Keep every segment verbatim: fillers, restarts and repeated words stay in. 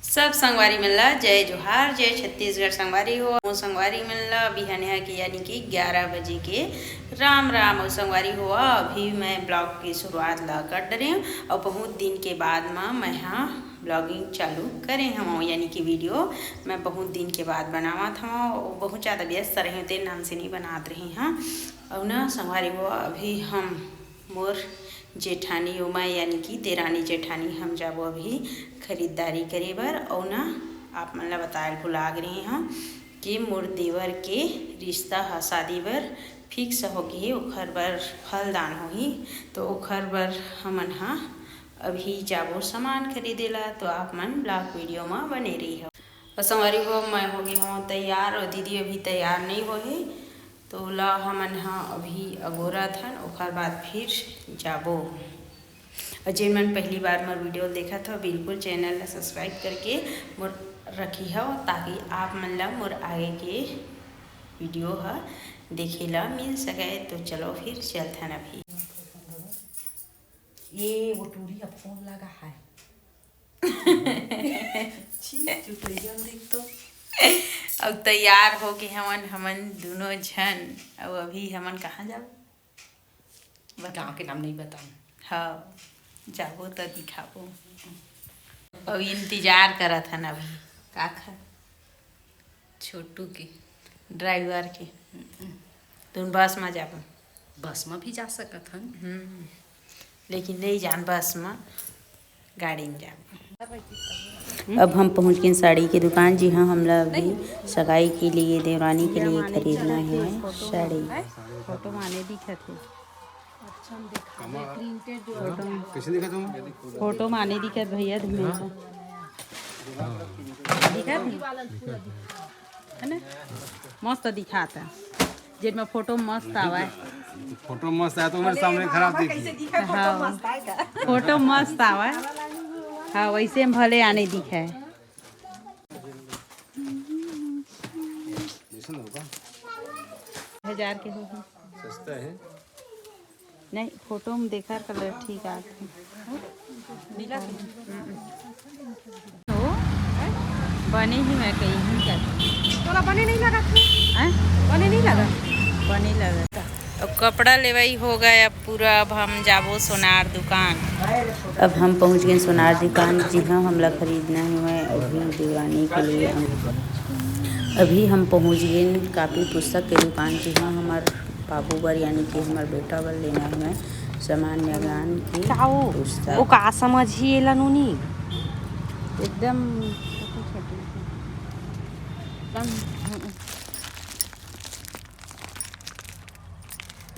सब संगवारी मन ला जय जोहार, जय छत्तीसगढ़। संगवारी हो, मोर संगवारी मन ला बिहाने के यानी कि ग्यारह बजे के राम राम। अउ संगवारी हो, अभी मैं ब्लॉग की शुरुआत ला कर डरे हूँ। अउ बहुत दिन के बाद म मैं हा ब्लॉगिंग चालू करे हवं, यानी कि वीडियो मैं बहुत दिन के बाद बनावत हवं। अउ बहुत ज़्यादा व्यस्त रहे हवं, तेन नाम से नहीं बनात रहे हवं। अउ ना संगवारी हो, अभी हम मोर जेठानी ओमा यानी कि देरानी जेठानी हम जाबो अभी खरीदारी करे बर। अउ ना आप मन ला बतायल भुला गे रहे हंव कि मोर देवर के रिश्ता ह शादी बर फिक्स हो गे हे, ओखर बर फलदान होही, तो ओखर बर हमन ह अभी जाबो सामान खरीदे ला। तो आप मन ब्लॉग वीडियो म बने रही हो। अउ संगवारी हो, मैं हो गे हवं तैयार अउ दीदी अभी तैयार नहीं होहे। तो ओला हमन ह अभी अगोरत हन, ओखर बाद फिर जाबो। अउ जेन मन पहली बार मोर वीडियो देखत हो, बिल्कुल चैनल ला सब्सक्राइब करके मोर रखी हो, ताकि आप मन ला मोर आगे के वीडियो ह देखे ला मिल सके। तो चलो फिर चलथन अभी। ये वो टूरी का फोन लगा है। छी, चुटैया देख तो। अब तैयार हो गे हवन हमन दोनों झन। अब अभी हमन कहाँ जाबो? बता। गाँव के नाम नहीं बताऊँ। हाँ, जाबो त दिखाबो। अब इंतजार करत हन अभी। का खा? छोटू के। ड्राइवर के। तुम बस में जाबो? बस में भी जा सकत हन। हम्म। लेकिन नहीं जान बस में, गाड़ी में जाबो। अब हम पहुंच गए साड़ी की दुकान, जी हाँ, हमला अभी सगाई के लिए, देवरानी के लिए खरीदना है साड़ी। फोटो माने दिखत है। कैसे दिखा तुम? फोटो माने दिखत भैया, धुमें का। दिखत है? है ना? मस्त दिखात है। जेन में फोटो मस्त आवे। फोटो मस्त आए तो मेरे सामने खराब दिखी। हाँ, फोटो मस्त आवे। हाँ, वैसे में भले आने दिखे। हजार के हो। सस्ता है। नहीं, फोटो में देखा कलर ठीक आथे। तो बने ही मैं कही ही कर। तोला बने नहीं लगा? हैं? बने नहीं लगा? बने लगा। अब कपड़ा लेवाई हो गए, अब पूरा अब हम जाबो सोनार दुकान। अब हम पहुंच गए सोनार दुकान, जी हाँ, हमला खरीदना है मैं अभी देवरानी के लिए। अभी हम पहुंच गए कापी पुस्तक के दुकान, जी हाँ, हमार बाबू बर यानी कि हमर बेटा बर लेना है मैं सामान्य ज्ञान के का वो? पुस्तक। वो का समझही एला नोनी? एकदम छोटे छोटे।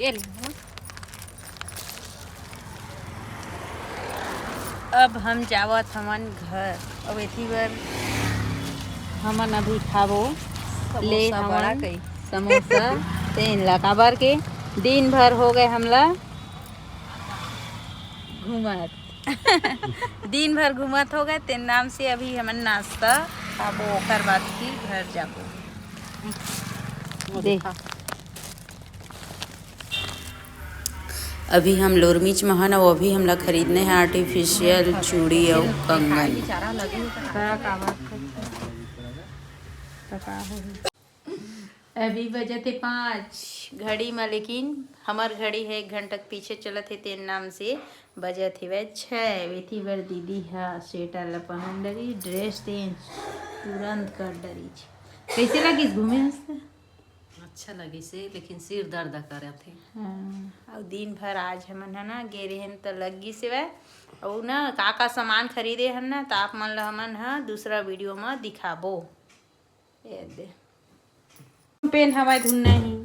ये ले, हाँ। अब हम जावत हमन घर। अब एती बर हमन अभी खाबो। समोसा ले बड़ा हमन कई। समोसा तेन ला काबर के दिन भर हो गए हमला घूमत। दिन भर घूमत हो गए, तेन नाम से अभी हमन नाश्ता खाबो, ओकर बाद फिर घर जाबो। दे। अभी हम लोरमीच म हन, अउ अभी हमला खरीदने हे artificial चूड़ी अउ कंगन। अभी बजत हे पाँच घड़ी म, लेकिन हमर घड़ी हे एक घंटा के पीछे चलत हे, तेन नाम से बजत हेवय छै। एती बर दीदी ह sweater ल पहन डरी, dress change तुरंत कर डरी। कैसे लगिस घूमे हस त? अच्छा लगिस हे, लेकिन सिर दर्द करत हे। हाँ, अउ दिन भर आज हमन ह ना गे रेहेन त लग गिस हेवय। अउ ना का का सामान खरीदे हन ना, त आप मन ल हमन ह दूसरा video म दिखाबो। ये दे। पेन हवय धुन नहीं।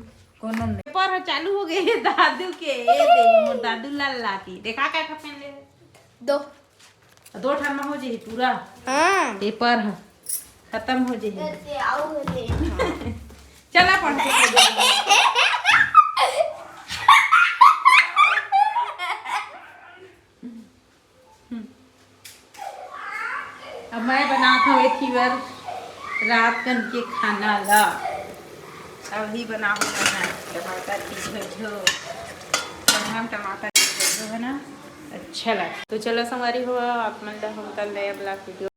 कोनो नहीं। पेपर ह चालू हो गए हे दादू के। ये दे, मोर दादू लाल लाती। देखा का पेन ले। दो। दो ठन म हो जाही पूरा। हाँ। पेपर ह खत्म हो जाही। ऐसे आओ हो जाही। चला पढ़ के। अब मैं बनात हव एती बर रात कन के खाना ला। अभी बनाहूँ मैं टमाटर के झोझो, बढ़िया टमाटर के झोझो है ना, अच्छा लगे। तो चलो संगवारी हो, आप मन ला हम कल नया vlog video